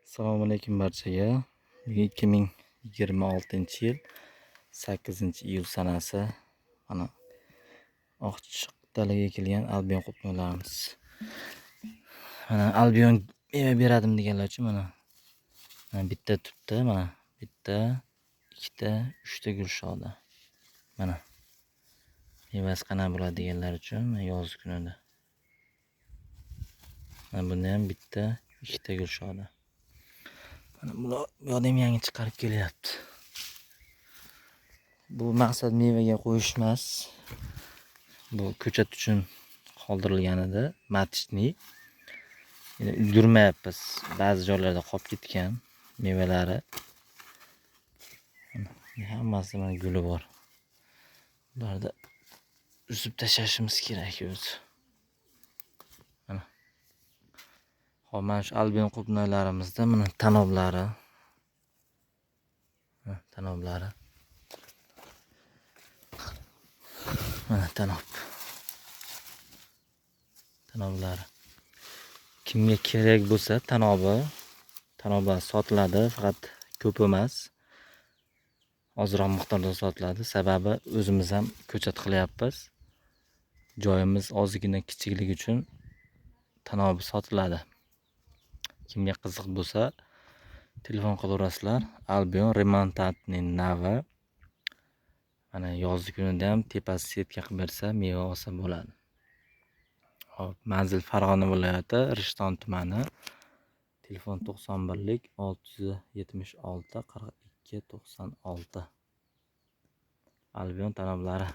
Assalomu alaykum barchaga. Bugun 2026-yil 8-iyul sanasi. Mana Oqchiq dalaga ekilgan Albion qulupnoylarimiz. Mana Albion meva beradim deganlar uchun mana bitta tupda mana bitta, ikkita, uchta gul shoda. Mana mevasi qanaqa bo'ladi deganlar uchun yoz kunida. Mana bunda ham bitta, ikkita gul shoda. Mana bular bu yoqda ham yangi chiqarib kelyapti. Bu maqsad mevaga qo'yish emas. Bu ko'chat uchun qoldirilgan edi, маточный. Endi ulgurmayapmiz. Ba'zi joylarda qolib ketgan mevalari. Hammasi mana guli bor. Bularni uzib tashlashimiz kerak o'zi. Mana. Hop, mana shu Albion qulupnoylarimizda mana tanoblari. Mana tanoblari. Mana tanob. Tanoblari. Kimga kerak bo'lsa tanobi, tanoblar sotiladi, faqat ko'p emas. Ozroq miqdorda sotiladi. Sababi o'zimiz ham ko'chat qilyapmiz. Joyimiz ozgina kichikligi uchun tanobi sotiladi. Kimga qiziq bo'lsa telefon qilaverasizlar. Albion remontantning navi. Mana yozgi kunida ham tepasi setka qilib bersa meva olsa bo'ladi. Hop, manzil Farg'ona viloyati, Rishton tumani. Telefon 91 676 42 96. Albion tanoblari.